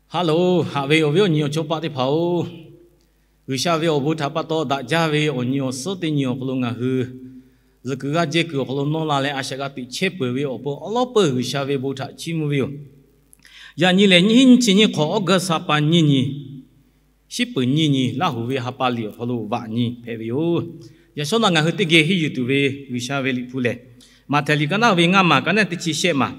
Haꞈ loˬ, haꞈ ve awˬ viˉ awˬ nyi awˬ chawˇ paˆ teˇ hpaˍ-oˬ, G'uiˬsha ve awˬ bon htaꞈ pa taw daꞈ jaˇ ve awˬ nyi awˬ suhˉ teˇ nyi awˬ hk'aw lo ngaˬ hui zuhꞈ kuiˬ g'aˇ jehˇ kuiˬ awˬ hk'aw lo nawˇ la leh a shaꞈ g'a teꞈ chehˇ peuˬ ve awˬ pon awˉ lawˉ peuˬ G'uiˬsha ve bon htaꞈ chiˇ mvuh ve yoˬ. Yaꞈ nyi lehˬ, nyiˇ hinˉ nyiˇ chi nyiˇ hk'awꞈ August ha pa nyiˇ nyi, shiˉ peuˬ nyiˇ nyi, Laˇhuˍ ve ha pa liꞈ awˬ hk'aw lo vaꞈ nyi hpehꞈ ve yoˬ. Yaꞈ shawˉ naˆ ngaˬ hui teˇ geh henˇ yuˬ tuˬ ve G'uiˬsha ve liꞈ hpu lehˬ, Maꞈhtehˍ liꞈ ka naˉ ve ngaˇ maˬ ka naˉ teˇ chi shehˆ maˬ,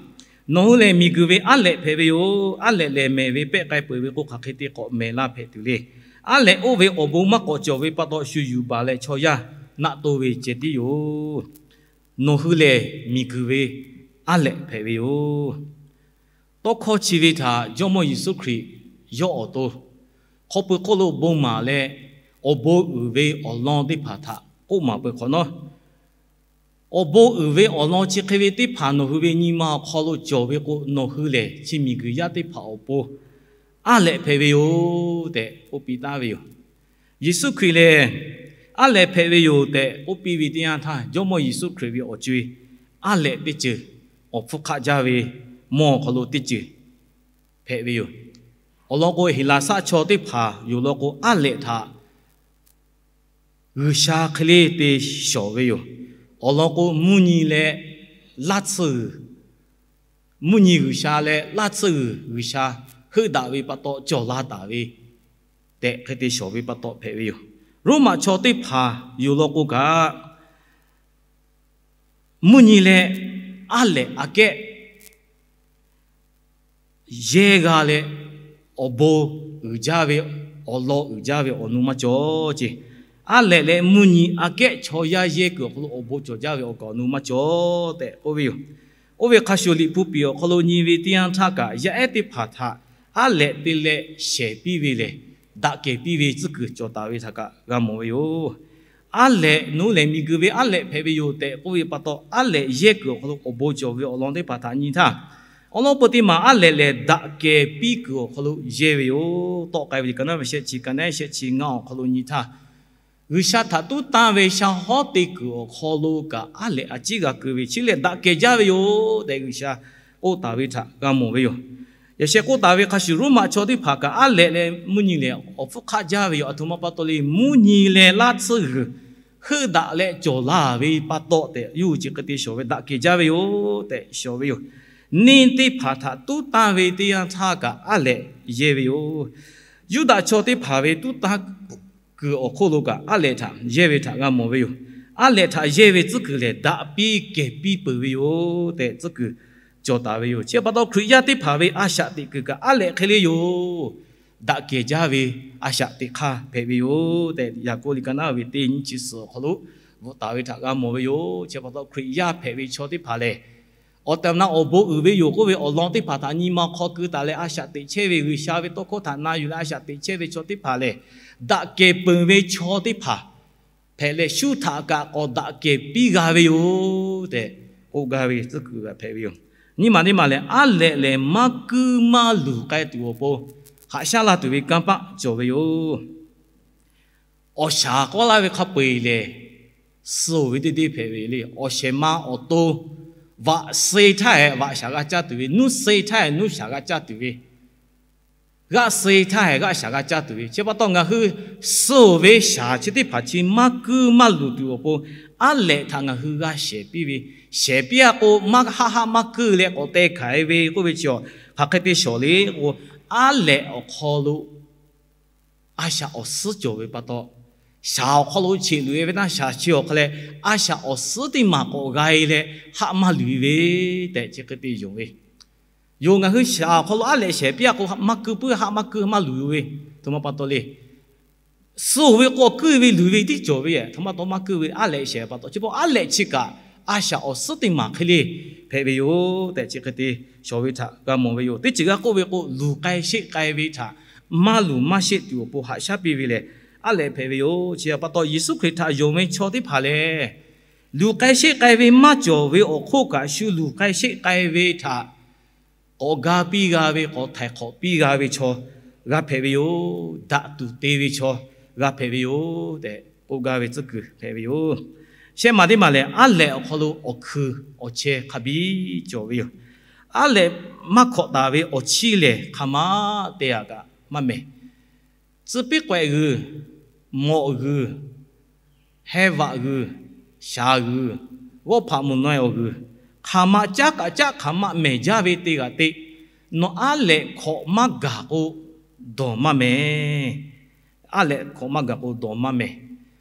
Nawˬ hui lehˬ miˬguiˬ ve aˉ lehꞈ hpehꞈ ve yoˬ. Aˉ lehꞈ lehˬ, mehˬ ve pehˆ k'ai peuˬ ve k'o, hk'aˬ hk'e te k'awꞈ mehˬ laˇ hpehꞈ tuˬ le. Aˉ lehꞈ oˇ ve awˬ bon maˇ k'awꞈ cawˬ ve pa taw, shu yuˬ baˬ leh chaw yaˇ naˆ toˇ ve ceh tiˉ yoˬ. Nawˬ hui lehˬ miˬguiˬ ve aˉ lehꞈ hpehꞈ ve yoˬ. Tawˇ hkawˇ chi ve htaꞈ Jawˇmawˇ Yeˍsuˆ Hkriꞈ yawˇ awˬ to hk'aw pui hk'oˆ lo bon maˍ leh, awˬ bon uiˍ ve awˬ lawn teˇ hpaˍ htaꞈ k'oˆ maˍ peuˬ hk'awꞈ nawˉ, awˬ bon uiˍ ve awˬ lawn chi hk'e ve teˇ hpaˍ nawˬ hui ve nyi ma awˬ hk'aw lo cawˬ ve k'o, nawˬ hui lehˬ chi miˬguiˬ yaˇ teˇ hpaˍ awˬ pon aˉ lehꞈ hpehꞈ ve yoˬ tehꞈ k'oˆ piˇ taˉ ve yoˬ. Yeˍsuˆ Hkriꞈ lehˬ aˉ lehꞈ hpehꞈ ve yoˬ tehꞈ k'oˆ piˇ ve teˇ yanˇ htaˇ, Jawˇmawˇ Yeˍsuˆ Hkriꞈ ve awˬ co-e aˉ lehꞈ teˇ ceuˬ, awˬ hpfuhˇ hk'aˆ jaˇ ve mawˇ awˬ hk'aw lo teˇ ceuˬ hpehꞈ ve yoˬ. Awˬ lawn k'o, Heˍlaˍsaˆ chaw teˇ hpaˍ yoˬ lawn k'o, aˉ lehꞈ htaꞈ G'uiˬsha hk'e le te shawˍ ve yoˬ. Awˬ lawn k'o, mvuhˇ nyi leh laˇ tsuhˇ g'uiˬ, mvuhˇ nyi g'uiˬsha leh laˇ tsuhˇ g'uiˬ, G'uiˬsha heuˆ daꞈ ve pa taw cawˬ la taˍ ve tehꞈ hk'e te shawˍ ve pa taw hpehꞈ ve yoˬ. Roˉmaꞈ chaw teˇ hpaˍ yoˬ lawn k'o kaꞈ, mvuhˇ nyi leh aˉ lehꞈ aꞈ kehˉ yehˇ g'a leh, awˬ bon uiˍ jaˇ ve, awˬ lawn uiˍ jaˇ ve awˬ nu maˇ cawˬ ce. Aˉ lehꞈ leh mvuhˇ nyi aꞈ kehˉ chaw yaˇ yehˇ kuiˬ awˬ hk'aw lo awˬ bon cawˬ jaˇ ve awˬ kaˍ awˬ nu maˇ cawˬ tehꞈ k'oˆ ve yoˬ. Oˇ ve hk'a shuˍ, liꞈ hpu piˍ awˬ hk'aw lo nyi ve teˇ yanˇ htaˇ kaꞈ, yaˇ ehˉ teˇ hpaˍ htaꞈ aˉ lehꞈ te leh shehˍ piˇ ve lehˬ, daꞈ kehˬ piˇ ve tcuhˉ kuiˬ cawˬ taˍ ve htaꞈ kaꞈ g'a mawˬ ve yoˬ. Aˉ lehꞈ, nawˬ hui lehˬ miˬguiˬ ve aˉ lehꞈ hpehꞈ ve yoˬ tehꞈ k'oˆ ve pa taw, aˉ lehꞈ yehˇ kuiˬ awˬ hk'aw lo awˬ bon cawˬ ve awˬ lawn teˇ hpaˍ htaꞈ nyi htaˇ, awˉ lawˉ peu teˇ maˬ aˉ lehꞈ lehˬ daꞈ kehˬ piˇ kuiˬ awˬ hk'aw lo yehˇ ve yoˬ. Tawˆ k'ai ve liꞈ ka naˉ ve shehˆ chi, ka naˉ shehˆ chi ngaˇ awˬ hk'aw lo nyi htaˇ, G'uiˬsha htaꞈ tuˉ tanˇ ve sha hawˉ te kuiˬ awˬ hk'aw lo kaꞈ aˉ lehꞈ a ciˉ g'a keu ve, chi lehˬ daꞈ kehˬ jaˇ ve yoˬ tehꞈ G'uiˬsha k'oˆ taˍ ve htaꞈ g'a mawˬ ve yoˬ. Yaꞈ sheh k'oˆ taˍ ve hk'a shuˍ, Roˉmaꞈ chaw teˇ hpaˍ kaꞈ aˉ lehꞈ leh mvuhˇ nyi lehˬ awˬ hpfuhˇ hk'aˆ jaˇ ve yoˬ. Aˬ htoꞈ ma pa taw le, mvuhˇ nyi leh laˇ tsuhˇ g'uiˬ heuˆ daꞈ leh cawˬ laˇ ve pa taw tehꞈ, yawˇ hui chi hk'e te shawˍ ve daꞈ kehˬ jaˇ ve yoˬ tehꞈ shawˍ ve yoˬ. Neˇ teˇ hpaˍ htaꞈ tuˉ tanˇ ve teˇ yanˇ htaˇ kaꞈ aˉ lehꞈ yehˇ ve yoˬ. Yuˇdaꞈ chaw teˇ hpaˍ ve tuˉ tanˇ kuiˬ awˬ hk'oˆ lo kaꞈ aˉ lehꞈ htaꞈ yehˇ ve htaꞈ g'a mawˬ ve yoˬ. Aˉ lehꞈ htaꞈ yehˇ ve tcuhˉ kuiˬ lehˬ, daꞈ piˇ kehˬ piˇ peuˬ ve yoˬ tehꞈ tcuhˉ kuiˬ cawˬ taˍ ve yoˬ. Chi pa taw Hkriꞈ yaˇ teˇ hpaˍ ve a shaꞈ teꞈ kuiˬ kaꞈ aˉ lehꞈ hk'e le yoˬ. Daꞈ kehˬ jaˇ ve a shaꞈ teꞈ hk'aˇ hpehꞈ ve yoˬ tehꞈ, Yaˍkoˆ liꞈ ka naˉ ve teˇ nyiˇ chi suhˍ awˬ hk'aw lo bvuhꞈ taˍ ve htaꞈ g'a mawˬ ve yoˬ. Chi pa taw Hkriꞈ yaˇ hpehꞈ ve chaw teˇ hpaˍ lehˬ, awˬ tehˬ awˬ na awˬ bon uiˍ ve yoˬ k'oˆ ve awˬ lawn teˇ hpaˍ htaꞈ nyi ma hk'aw keu taˍ leh a shaꞈ teꞈ chehˇ ve, G'uiˬsha ve tawˇ hkawˇ htaꞈ na yuˬ leh a shaꞈ teꞈ chehˇ ve chaw teˇ hpaˍ lehˬ, daꞈ kehˬ peuˬ ve chaw teˇ hpaˍ hpehꞈ leh, shu htaꞈ kaꞈ k'awꞈ daꞈ kehˬ piˇ g'a ve yoˬ tehꞈ k'oˆ gaˇ ve tcuhˉ kuiˬ g'a hpehꞈ ve yoˬ. Nyi maˬ teˇ maˬ lehˬ, aˉ lehꞈ lehˬ maˇ kuiˇ maˇ luˬ k'ai tuˬ awˬ pon haꞈ shaˉ la tuˬ ve kanˇ paˆ cawˬ ve yoˬ. Awˬ shaˍ k'awꞈ laˇ ve hk'a peu-eˬ lehˬ, suh-oˬ ve teˇ deˇ hpehꞈ ve le. Awˬ shehˍ ma awˬ to vaꞈ suh-e htaˇ hehꞈ vaꞈ shaˍ g'a caˇ tuˬ ve, nuˇ suh-e htaˇ hehꞈ nuˇ shaˍ g'a caˇ tuˬ ve, g'aˆ suh-e htaˇ hehꞈ g'aˆ shaˍ g'a caˇ tuˬ ve, chi pa taw ngaˬ hui suh-oˬ ve shaˍ chi teˇ hpaˍ chi maˇ kuiˇ maˇ luˬ tuˬ awˬ pon, aˉ lehꞈ htaꞈ ngaˬ hui g'a shehˍ piˇ ve, shehˍ piˇ-a k'o, maˇ haˆ haˆ maˇ kuiˇ leh k'awꞈ te hkanˍ-e ve k'oˆ ve chi, hk'aˬ hk'e te shawˍ le k'o, aˉ lehꞈ awˬ hk'aw lo a shaꞈ awˬ suhˉ cawˬ ve pa taw, shaˍ awˬ hk'aw lo cheꞈ luˬ-e ve naˇ shaˍ chi awˬ hk'a leh, a shaꞈ awˬ suhˉ teˇ maˬ k'awꞈ g'a-e leh haˆ maˇ luˬ-e ve tehꞈ chi hk'e te yonˍ ve yoˬ. Ngaˬ hui shaˍ awˬ hk'aw lo aˉ lehꞈ shehˍ piˇ-a k'o, maˇ kuiˇ puiˉ haˆ maˇ kuiˇ maˇ luˬ ve, aˬ htoꞈ ma pa taw le. Suh-oˬ ve k'o kuiˇ ve luˬ ve tiˉ cawˬ ve, aˬ htoꞈ ma pa taw maˇ kuiˇ ve, aˉ lehꞈ shehˍ pa taw. Chi pa aˉ lehꞈ chi kaꞈ a shaꞈ awˬ suhˉ teˇ maˬ hk'e le hpehꞈ ve yoˬ tehꞈ chi hk'e te shawˍ ve htaꞈ g'a mawˬ ve yoˬ. Teˇ ceuˬ g'a k'oˆ ve k'o, luˬ k'ai sheˆ k'ai ve htaꞈ maˇ luˬ maˇ sheˆ tuˬ awˬ pon haꞈ shaˉ piˇ ve lehˬ, aˉ lehꞈ hpehꞈ ve yoˬ. Chi pa taw Yeˍsuˆ Hkriꞈ htaꞈ yonˍ ve chaw teˇ hpaˍ lehˬ, luˬ k'ai sheˆ k'ai ve maˇ cawˬ ve awˬ hk'oˆ kaꞈ, shu luˬ k'ai sheˆ k'ai ve htaꞈ k'awꞈ ga piˇ g'a ve, k'awꞈ htaiˍ hk'awꞈ piˇ g'a ve chaw g'a hpehꞈ ve yoˬ. Daꞈ tuˬ te ve chaw g'a hpehꞈ ve yoˬ tehꞈ k'oˆ gaˇ ve tcuhˉ kuiˬ hpehꞈ ve yoˬ. Shehˆ maˬ teˇ maˬ lehˬ, aˉ lehꞈ awˬ hk'aw lo awˬ hkui awˬ chehˇ hk'a biˇ cawˬ ve yoˬ. Aˉ lehꞈ maˇ hkawꞈ taˍ ve awˬ chiˇ lehˬ, hk'aˬ ma te-a kaꞈ maˇ mehˍ. Tcuh piˉ k'awehꞈ g'uiˬ, mawꞈ g'uiˬ, hehˇvaꞈ g'uiˬ, shaˍ g'uiˬ, g'awˇ hpaꞈ moˍ naweh awˬ g'uiˬ, hk'aˬ ma caˉ kaꞈ caˉ hk'aˬ ma mehˍ jaˇ ve teˇ g'aˇ te, nawˬ aˉ lehꞈ hkawꞈ maˇ gaˬ k'o, dawˬ maˇ mehˍ. Aˉ lehꞈ hkawꞈ maˇ gaˬ k'o dawˬ maˇ mehˍ.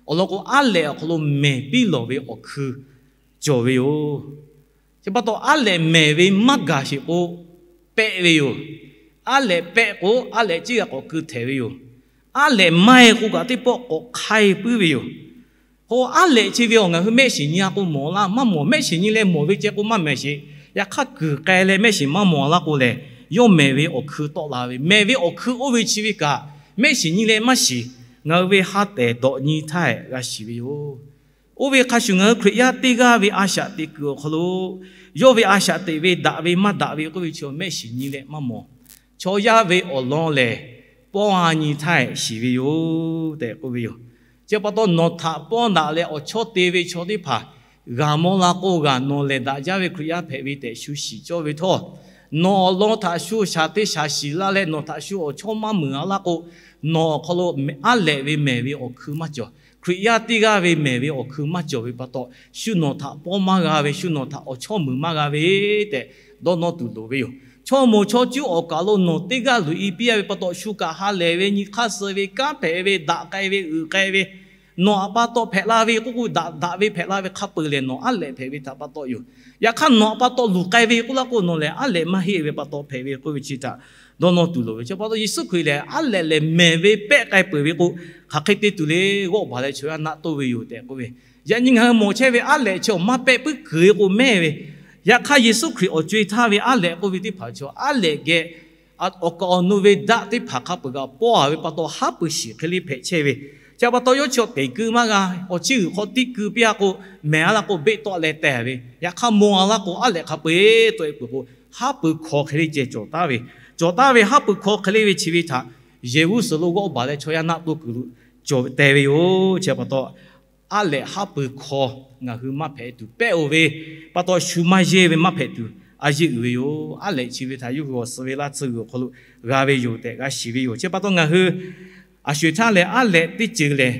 Awˬ lawn k'o, aˉ lehꞈ awˬ hk'aw lo mehˍ piˇ lawˬ ve awˬ hkui cawˬ ve yoˬ. Chi pa taw, aˉ lehꞈ mehˍ ve maˇ gaˬ sheˍ k'o, pehˆ ve yoˬ. Aˉ lehꞈ pehˆ k'o, aˉ lehꞈ ciˉ g'a k'awꞈ keu htehꞈ ve yoˬ. Aˉ lehꞈ maˇ heˆ k'o kaꞈ, teˇ pawˆ k'awꞈ hk'aiˇ puiˉ ve yoˬ. K'o, aˉ lehꞈ chi ve awˬ ngaˬ hui mehˆ shiˍ nyi-a k'o mawˬ laˇ, maˇ mawˬ. Mehˆ shiˍ nyi leh mawˬ ve ceh k'o maˇ mehˍ sheˍ. Yaꞈ hk'aˇ, kuiˬ k'ai leh mehˆ shiˍ maˇ mawˬ laˇ k'o lehˬ, yawˇ mehˍ ve awˬ hkui tawˆ la ve. Mehˍ ve awˬ hkui oˇ ve chi ve kaꞈ, mehˆ shiˍ nyi leh maˇ shiˍ, ngaˬ hui ve ha tehˬ dawꞈ nyi htaˇ g'a shiˍ ve yoˬ. Oˇ ve hk'a shuˍ, ngaˬ hui Hkriꞈ yaˇ teˇ g'aˇ ve a shaꞈ teꞈ kuiˬ awˬ hk'aw lo, yawˇ ve a shaꞈ teꞈ ve daꞈ ve maˇ daꞈ ve k'oˆ ve chi, mehˆ shiˍ nyi leh maˇ mawˬ. Chaw yaˇ ve awˬ lawn lehˬ, pawˇ-a nyi htaˇ shiˍ ve yoˬ tehꞈ k'oˆ ve yoˬ. Chi pa taw, nawˬ htaꞈ pawˇ daꞈ leh awˬ chawˇ te ve chaw teˇ hpaˍ g'a mawˇ laˇ k'o, g'a nawˬ lehˬ daꞈ jaˇ ve Hkriꞈ yaˇ hpehꞈ ve tehꞈ shu shiˍ cawˇ ve htawˇ, nawˬ awˬ lawn htaꞈ shu shaˍ te shaˍ shiˍ laˇ leh nawˬ htaꞈ shu awˬ chawˇ maˇ meunˍ-a laˇ k'o, nawˬ awˬ hk'aw lo aˉ lehꞈ ve mehˍ ve awˬ hkui maˇ cawˬ. Hkriꞈ yaˇ teˇ g'aˇ ve mehˍ ve awˬ hkui maˇ cawˬ ve pa taw, shu nawˬ htaꞈ pawˇ maˇ g'a ve, shu nawˬ htaꞈ awˬ chawˇ meunˍ maˇ g'a ve tehꞈ dawˇ nawˇ tuˬ loˍ ve yoˬ. Chaw moˍ chaw cuˉ awˬ kaˬ lo nawˬ teˇ g'aˇ luꞈ-e piˇ-a ve pa taw, shu kaꞈ ha lehˬ ve, nyi hk'aˇ suh ve, kanˉ hpehꞈ ve, daꞈ k'ai ve, uiˍ k'ai ve, nawˬ htaꞈ pa taw hpehꞈ la ve k'oˆ k'o, daꞈ daꞈ ve hpehꞈ la ve hk'a peuˬ lehˬ, nawˬ aˉ lehꞈ hpehꞈ ve htaꞈ pa taw yoˬ. Yaꞈ hk'aˇ, nawˬ htaꞈ pa taw luˬ k'ai ve k'oˆ laˇ k'o, nawˬ lehˬ aˉ lehꞈ maˇ heˆ ve pa taw hpehꞈ ve k'oˆ ve chi htaꞈ dawˇ nawˇ tuˬ loˍ ve. Chi pa taw, Yeˍsuˆ Hkriꞈ lehˬ aˉ lehꞈ lehˬ mehˍ ve pehˆ k'ai peuˬ ve k'o, hk'aˬ hk'e te tuˬ le, g'awˆ baˬ leh chaw yaˇ naˆ toˇ ve yoˬ tehꞈ k'oˆ ve. Yaꞈ nyi ngaˬ hui mawˬ chehˇ ve aˉ lehꞈ chi awˬ maˇ pehˆ puiˉ kuiˬ ve k'o mehˇ ve. Yaꞈ hk'aˇ, Yeˍsuˆ Hkriꞈ awˬ co-e htaˇ ve aˉ lehꞈ k'oˆ ve teˇ hpaˍ chaw aˉ lehꞈ geh awˬ kaˍ awˬ nu ve daˆ teˇ hpaˍ hk'a peuˬ kaꞈ pawˇ-a ve pa taw, haˉ pui shiˍ hk'e le hpehꞈ chehˇ ve. Chi pa taw, yawˇ chi awˬ teˍ keu maˇ g'a, awˬ chiˇ g'uiˬ hk'aw tiˆ keu piˇ-a k'o, mehˍ-a laˇ k'o beˆ tawˆ leh teh ve. Yaꞈ hk'aˇ, mawˬ-a laˇ k'o aˉ lehꞈ hk'a peu-eˬ tawˆ-e peuˬ k'o, haˉ pui hkaw hk'e le ceh cawˬ taˍ ve. Cawˬ taˍ ve haˉ pui hkaw hk'e le ve chi ve htaꞈ yehˬ g'uˇ suhˍ lo g'awˆ baˬ leh chaw yaˇ naˆ toˇ kuiˬ lo cawˬ teh ve yoˬ. Chi pa taw, aˉ lehꞈ haˉ pui hkaw ngaˬ hui maˇ hpehꞈ tuˬ pehˆ-oˬ ve pa taw, shu maˇ yeˇ ve maˇ hpehꞈ tuˬ a yeˇ uiˍ ve yoˬ. Aˉ lehꞈ chi ve htaꞈ yawˇ hui awˬ suh ve laˇ tsuhˇ g'uiˬ awˬ hk'aw lo g'a ve yoˬ tehꞈ g'a shiˍ ve yoˬ. Chi pa taw, ngaˬ hui a sho-eˬ htaˇ lehˬ, aˉ lehꞈ teˇ ceuˬ lehˬ,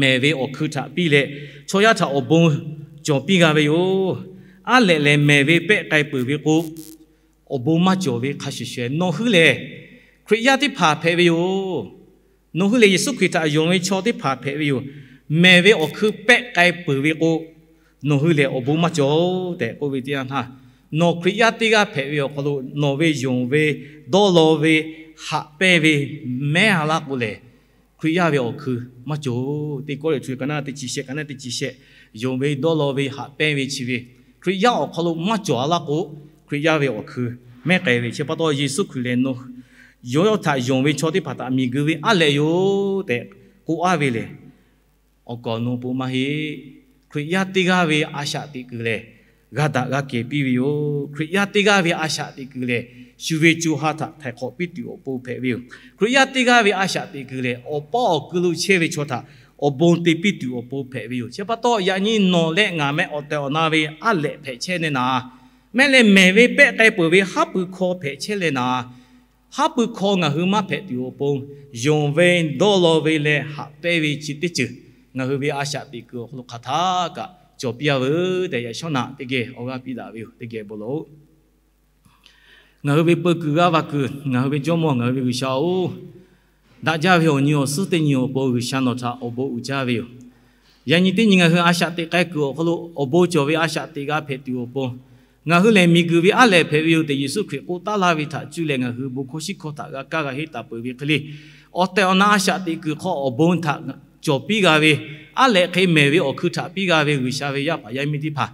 mehˍ ve awˬ hkui htaꞈ piˇ leh, chaw yaˇ htaꞈ awˬ bon cawˬ piˇ g'a ve yoˬ. Aˉ lehꞈ lehˬ, mehˍ ve pehˆ k'ai peuˬ ve k'o, awˬ bon maˇ cawˬ ve hk'a shuˍ shuˍ, nawˬ hui lehˬ Hkriꞈ yaˇ teˇ hpaˍ hpehꞈ ve yoˬ. Nawˬ hui lehˬ Yeˍsuˆ Hkriꞈ htaꞈ yonˍ ve chaw teˇ hpaˍ hpehꞈ ve yoˬ. Mehˍ ve awˬ hkui pehˆ k'ai peuˬ ve k'o, nawˬ hui lehˬ awˬ bon maˇ cawˬ tehꞈ k'oˆ ve teˇ yanˇ htaˇ, nawˬ Hkriꞈ yaˇ teˇ g'aˇ hpehꞈ ve awˬ hk'aw lo nawˬ ve yonˍ ve, dawˇ law ve, haꞈ pehnˇ ve mehˉ-a laˇ k'o lehˬ, Hkriꞈ yaˇ ve awˬ hkui maˇ cawˬ. Teˇ Kawˇrenˍhtuˆ ka naˉ teˇ chi shehˆ, ka naˉ teˇ chi shehˆ, yonˍ ve, dawˇ law ve, haꞈ pehnˇ ve chi ve Hkriꞈ yaˇ awˬ hk'aw lo maˇ cawˬ-a laˇ k'o, Hkriꞈ yaˇ ve awˬ hkui mehˉ k'ai ve. Chi pa taw, Yeˍsuˆ Hkriꞈ lehˬ nawˬ yawˇ htaꞈ yonˍ ve chaw teˇ hpaˍ htaꞈ miˬguiˬ ve aˉ lehꞈ yoˬ tehꞈ k'oˆ-a ve lehˬ, awˬ kaˍ awˬ nu awˬ pon maˇ heˆ. Hkriꞈ yaˇ teˇ g'aˇ ve a shaꞈ teꞈ kuiˬ lehˬ, g'a daꞈ g'a kehˬ piˇ ve yoˬ. Hkriꞈ yaˇ teˇ g'aˇ ve a shaꞈ teꞈ kuiˬ lehˬ, shu ve co ha htaꞈ htaiˍ hk'awꞈ piˇ tuˬ awˬ pon hpehꞈ ve yoˬ. Hkriꞈ yaˇ teˇ g'aˇ ve a shaꞈ teꞈ kuiˬ lehˬ, awˬ paˇ awˬ kui lo chehˇ ve chaw htaꞈ awˬ bon te piˇ tuˬ awˬ pon hpehꞈ ve yoˬ. Chi pa taw, yaꞈ nyi nawˬ leh ngaˬ meh awˬ tehˬ awˬ na ve aˉ lehꞈ hpehꞈ chehˇ leh naˍ, mehˆ leh mehˍ ve pehˆ k'ai peuˬ ve haˉ pui hkaw hpehꞈ chehˇ leh naˍ, haˉ pui hkaw ngaˬ hui maˇ hpehꞈ tuˬ awˬ pon, yonˍ ve, dawˇ law ve leh haꞈ pehnˇ ve chi teˇ ceuˬ ngaˬ hui ve a shaꞈ teꞈ kuiˬ awˬ hk'aw lo hk'aˬ htaˇ kaꞈ cawˬ piˇ-a veuˬ tehꞈ, yaꞈ shawˉ naꞈ teˇ geh awˬ g'aˇ piˇ daꞈ ve yoˬ. Teˇ geh bon lawˬ-oꞈ. Ngaˬ hui ve peu kuiˬ g'aˇ va kuiˬ, ngaˬ hui ve Jawˇmawˇ, ngaˬ hui ve G'uiˬsha-oˬ, daꞈ jaˇ ve awˬ nyi awˬ suhˉ teˇ nyi awˬ pon G'uiˬsha nawˬ htaꞈ awˬ bon uiˍ jaˇ ve yoˬ. Yaꞈ nyi teˇ nyi ngaˬ hui a shaꞈ teꞈ k'ai kuiˬ awˬ hk'aw lo awˬ bon cawˬ ve a shaꞈ teꞈ g'a hpehꞈ tuˬ awˬ pon, ngaˬ hui lehˬ miˬguiˬ ve aˉ lehꞈ hpehꞈ ve yoˬ tehꞈ Yeˍsuˆ Hkriꞈ k'oˆ taˉ laˇ ve htaꞈ cuˇ leh ngaˬ hui bon hkawˇ shiˉ hkawˇ htaꞈ g'a kaˇ g'a henˇ taˍ peuˬ ve hk'e le, awˬ tehˬ awˬ na a shaꞈ teꞈ kuiˬ hk'aw awˬ bon htaꞈ cawˬ piˇ g'a ve, aˉ lehꞈ hk'e mehˍ ve awˬ hkui htaꞈ piˇ g'a ve G'uiˬsha ve yaˇ paˍ yaˇ miˇ teˇ hpaˍ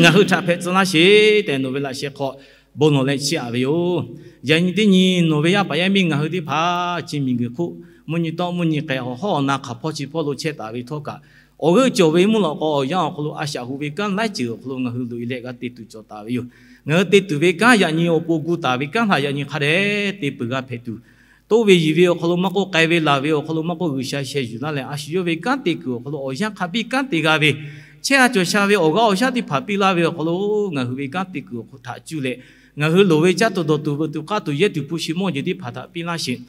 ngaˬ hui htaꞈ hpehꞈ tcuh laˇ sheˍ tehꞈ nawˬ ve laꞈ sheh hk'aw bon lawˬ leh chiˇ aꞈ ve yoˬ. Yaꞈ nyi teˇ nyi nawˬ ve yaˇ paˍ yaˇ miˇ ngaˬ hui teˇ hpaˍ chi miˬguiˬ hk'oˆ mvuhˇ nyi tawˆ mvuhˇ nyi k'ai, awˬ hawˉ awˬ na hk'aˬ hpawˇ chi hpawˇ lo chehˇ taˍ ve htawˇ kaꞈ, awˬ g'euˆ cawˬ ve mvuhˇ lawꞈ k'aw awˬ yanˇ awˬ hk'aw lo a shaꞈ hu ve kanˉ laiˉ ceuˬ awˬ hk'aw lo ngaˬ hui loꞈ-e leh g'a te tuˬ cawˬ taˍ ve yoˬ. Ngaˬ hui te tuˬ ve kanˉ yaꞈ nyi awˬ pon gu taˍ ve kanˉ htaꞈ yaꞈ nyi hk'a dehꞈ te peuˬ g'a hpehꞈ tuˬ, toˇ ve yiˬ ve awˬ hk'aw lo maˇ k'oˆ, k'ai ve laˬ ve awˬ hk'aw lo maˇ k'oˆ, G'uiˬsha sheh yuˬ laˇ leh a shu yawˇ ve kanˉ te kuiˬ awˬ hk'aw lo awˬ yanˇ hk'a biˇ kanˉ te g'a ve chehˇ sha cawˬ sha ve awˬ g'aˇ awˬ shaˉ teˇ hpaˍ piˇ laˇ ve awˬ hk'aw lo, ngaˬ hui ve kanˉ te kuiˬ awˬ hk'aw lo htaꞈ cuˇ leh, ngaˬ hui loˍ ve caˇ tuˬ dawˬ tuˬ veuꞈ tuˬ k'aˇ tuˬ yehˇ tuˬ hpu shi mawˇ jeˬ teˇ hpaˍ htaꞈ piˇ laˇ sheˍ.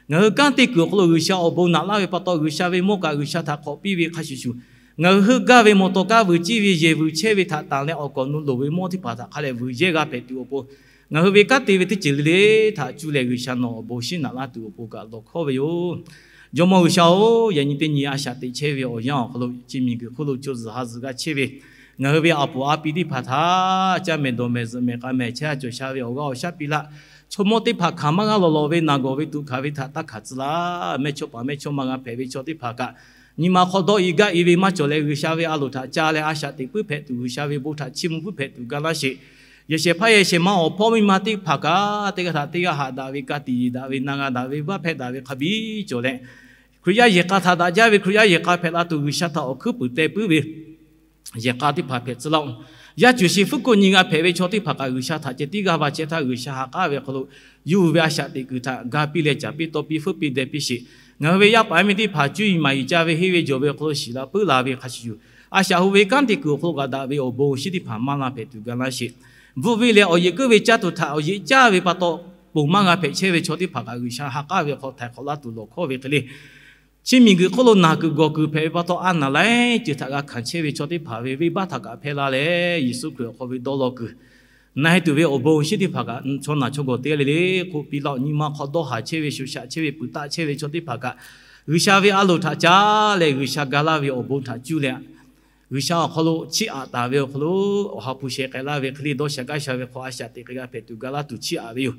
Ngaˬ hui kanˉ te kuiˬ awˬ hk'aw lo G'uiˬsha awˬ bon naꞈ laˇ ve pa taw, G'uiˬsha ve mawˇ kaꞈ G'uiˬsha htaꞈ hk'awꞈ piˇ ve hk'a shuˍ shuˍ, ngaˬ hui heuˆ gaˇ ve mawˬ tawˬ kaˇ vuiˬ ciˇ ve yehˬ vuiˬ chehˇ ve htaꞈ tanˬ leh awˬ kawꞈ nu loˍ ve mawˇ teˇ hpaˍ htaꞈ hk'a leh vuiˬ yehˇ g'a hpehꞈ tuˬ awˬ pon, ngaˬ hui ve kanˉ te ve teˇ ceuˬ le le htaꞈ cuˇ leh G'uiˬsha nawˬ awˬ bon shiˉ naꞈ laˇ tuˬ awˬ pon kaꞈ lawˬ hkawˉ ve yoˬ. Jawˇmawˇ G'uiˬsha-oˬ, yaꞈ nyi teˇ nyi a shaꞈ teꞈ chehˇ ve awˬ yanˇ awˬ hk'aw lo chi miˬguiˬ hk'oˆ lo co zuhˬ ha zuhˬ g'a chehˇ ve ngaˬ hui ve a poˍ a pi teˇ hpaˍ htaꞈ caˇ mehˍ dawˬ mehˍ zuhꞈ mehˍ k'a mehˍ chehˇ sha cawˬ sha ve awˬ g'aˇ awˬ shaˉ piˇ laˇ. Chaw mawˇ teˇ hpaˍ hkanˍ maˇ g'a lawˬ lawˬ ve naˬ gawˬ ve tuꞈ hkanˍ ve htaꞈ taˇ hkanˍ tcuh laˇ. Mehˇchawˇpaˍ mehˇchawˇma g'a hpehꞈ ve chaw teˇ hpaˍ kaꞈ, nyi ma hk'aw dawˇ i gaˇ i ve maˇ cawˬ leh, G'uiˬsha ve a loˍ htaꞈ ca leh a shaꞈ teꞈ puiˉ hpehꞈ tuˬ, G'uiˬsha ve bon htaꞈ chiˇ mvuh puiˉ hpehꞈ tuˬ ga laˇ sheˍ. Yehˬ shehˍ hpaˇ yehˬ shehˍ ma awˬ hpawˇ miˇ ma teˇ hpaˍ kaꞈ, teˇ g'aˇ htaꞈ teˇ g'aˇ haꞈ daꞈ ve, ka tiꞈ yeˬ daꞈ ve, na g'a daꞈ ve, vaˇ hpehˇ daꞈ ve hk'a biˇ cawˬ leh, Hkriꞈ yaˇ yehˬ k'a htaꞈ daꞈ jaˇ ve Hkriꞈ yaˇ yehˬ k'a hpehꞈ la tuˬ, G'uiˬsha htaꞈ awˬ hkuiˉ puiˍ teh puiˉ ve yehˬ k'a teˇ hpaˍ hpehꞈ tcuh laˇ-oˆ. Yaˇ cuˬ shi fuˉ kuˆ nyi g'a hpehꞈ ve chaw teˇ hpaˍ kaꞈ, G'uiˬsha htaꞈ ceh tiˉ g'aˇ va chehˇ htaˇ, G'uiˬsha ha k'aˉ ve awˬ hk'aw lo yuˬ ve a shaꞈ teꞈ kuiˬ htaꞈ ga piˇ leh caˍ piˇ tawˇ piˇ feuˉ piˇ deh piˇ sheˍ. Ngaˬ hui ve yaˇ paˍ yaˇ miˇ teˇ hpaˍ cuˇ yiˍ maˍ yiˍ ca ve henˇ ve jawˬ ve awˬ hk'aw lo shiˍ la puiˉ la ve hk'a shuˍ shuˍ, a shaꞈ hu ve kanˉ te kuiˬ awˬ hk'aw lo g'a daꞈ ve awˬ bon awˬ shinˉ teˇ hpaˍ maˇ la hpehꞈ tuˬ ga laˇ sheˍ. Bvuhꞈ ve leh awˬ yeꞈ keuˆ ve caˇ tuˬ htaꞈ awˬ yeꞈ caˇ ve pa taw, ponˬ maˇ g'a hpehꞈ chehˇ ve chaw teˇ hpaˍ kaꞈ, G'uiˬsha ha k'aˉ ve awˬ hk'aw htaiˍ hk'awꞈ laˇ tuˬ lawˬ hkawˉ ve hk'e le. Chi miˬguiˬ hk'oˆ lo naˬ kuiˬ gawˬ kuiˬ hpehꞈ ve pa taw, a naˬ laiˉ ceuˬ htaꞈ g'a hkanˍ chehˇ ve chaw teˇ hpaˍ ve venˇbaˆ htaꞈ kaꞈ hpehˇ laˇ leh, Yeˍsuˆ Hkriꞈ awˬ hk'aw ve dawˇ law kuiˬ na-e tuˬ ve awˬ bon awˬ shinˉ teˇ hpaˍ kaꞈ, chaw naˬ chaw gawˬ teˇ g'aˇ le le k'oˆ piˇ laˇ-oˆ. Nyi ma hk'aw dawˇ haˍ chehˇ ve, shuˍ shaꞈ chehˇ ve, puiˍ taˆ chehˇ ve chaw teˇ hpaˍ kaꞈ, G'uiˬsha ve a loˍ htaꞈ ca leh G'uiˬsha ga laˇ ve awˬ bon htaꞈ cuˇ leh, G'uiˬsha awˬ hk'aw lo chiˇ aꞈ taˍ ve awˬ hk'aw lo, awˬ ha hpu sheh k'ai laˇ ve hk'e le, dawˇ sha gaˇ sha ve hk'aw a shaꞈ teꞈ k'ai g'a hpehꞈ tuˬ ga laˇ tuˬ chiˇ aꞈ ve yoˬ.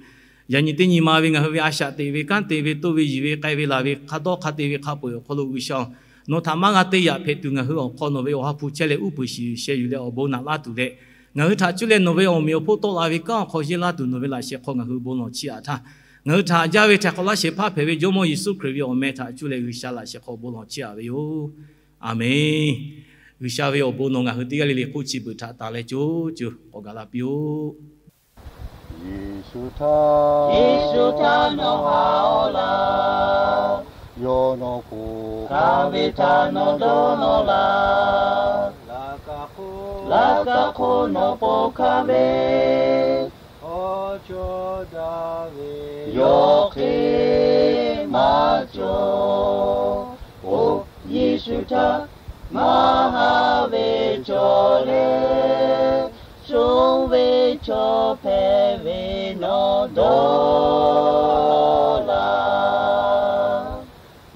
Yaꞈ nyi teˇ nyi ma ve ngaˬ hui ve a shaꞈ teꞈ ve, kanˉ te ve, toˇ ve, yiˬ ve, k'ai ve, laˬ ve, hk'a dawˇ hk'a te ve hk'a peu-eˬ awˬ hk'aw lo G'uiˬsha-oˬ, nawˬ htaꞈ maˇ g'a te yaꞈ hpehꞈ tuˬ, ngaˬ hui awˬ hk'aw nawˬ ve awˬ ha hpu chehˇ leh uˉ peunˍ shiˍ sheh yuˬ leh awˬ bon naꞈ laˇ tuˬ leh, ngaˬ hui htaꞈ cuˇ leh nawˬ ve awˬ meꞈ awˬ hponˇ tawˆ la ve kanˉ awˬ hk'aw yeˇ laˇ tuˬ, nawˬ ve laꞈ sheh hk'aw ngaˬ hui bon lawˬ chiˇ aꞈ htaˇ, ngaˬ hui htaꞈ haꞈ jaˇ ve htaiˍ hk'awꞈ laˇ shehˍ hpaˇ hpehꞈ ve Jawˇmawˇ Yeˍsuˆ Hkriꞈ ve awˬ meh htaꞈ cuˇ leh G'uiˬsha laꞈ sheh hk'aw bon lawˬ chiˇ aꞈ ve yoˬ. Aˬmenˍ. G'uiˬsha ve awˬ bon nawˬ ngaˬ hui teˇ g'aˇ le le hk'oˆ chi beuꞈ htaꞈ tanˬ leh co co k'awꞈ gaˬ la piˇ-oˆ. Yeˍsuˆ htaˇ, Yeˍsuˆ htaˇ nawˬ haꞈ-aw laˇ. Yawˇ nawˬ k'oˆ, hk'a ve htaꞈ nawˬ dawˇ nawˇ laˇ. Laꞈ ka hk'oˆ nawˬ po hkanˇ ve, awˬ cawˇ daꞈ ve yawˇ hk'e maˇ cawˬ. Oˇ Yeˍsuˆ htaˇ, maˇ haꞈ ve chaw leh shonˇ ve chaw hpehꞈ ve nawˬ dawˇ laˇ.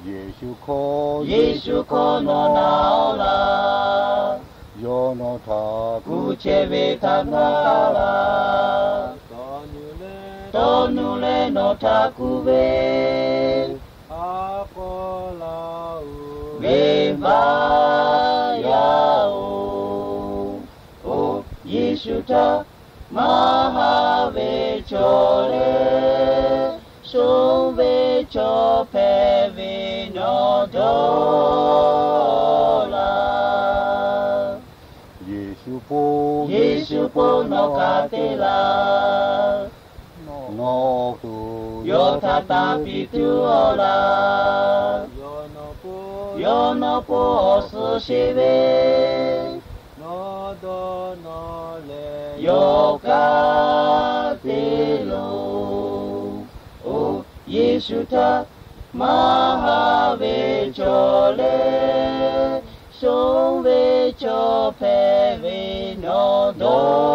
Yeˍsuˆ hkawˇ, Yeˍsuˆ hkawˇ nawˬ naꞈ-aw laˇ. Yawˇ nawˬ htaꞈ kuˬ chehˇ ve htaꞈ na laˇ. Tawˇ nuˇ leh nawˬ htaꞈ kuˬ ve, venˇbaˆ yaˇ-oˬ, oˇ Yeˍsuˆ htaˇ, maˇ haꞈ ve chaw leh shonˇ ve chaw hpehꞈ ve nawˬ dawˇ laˇ. Yeˍsuˆ po, Yeˍsuˆ po nawˬ hk'aˬ te laˇ. Nawˬ tuˬ yawˇ htaꞈ tanˇ piˇ tuˬ-aw laˇ. Yawˇ nawˬ po awˬ suhˍ sheˍ ve, nawˬ dawˇ nawˇ leh yawˇ kaꞈ te loˬ. Oˇ Yeˍsuˆ htaˇ, maˇ haꞈ ve chaw leh shonˇ ve chaw hpehꞈ ve nawˬ dawˇ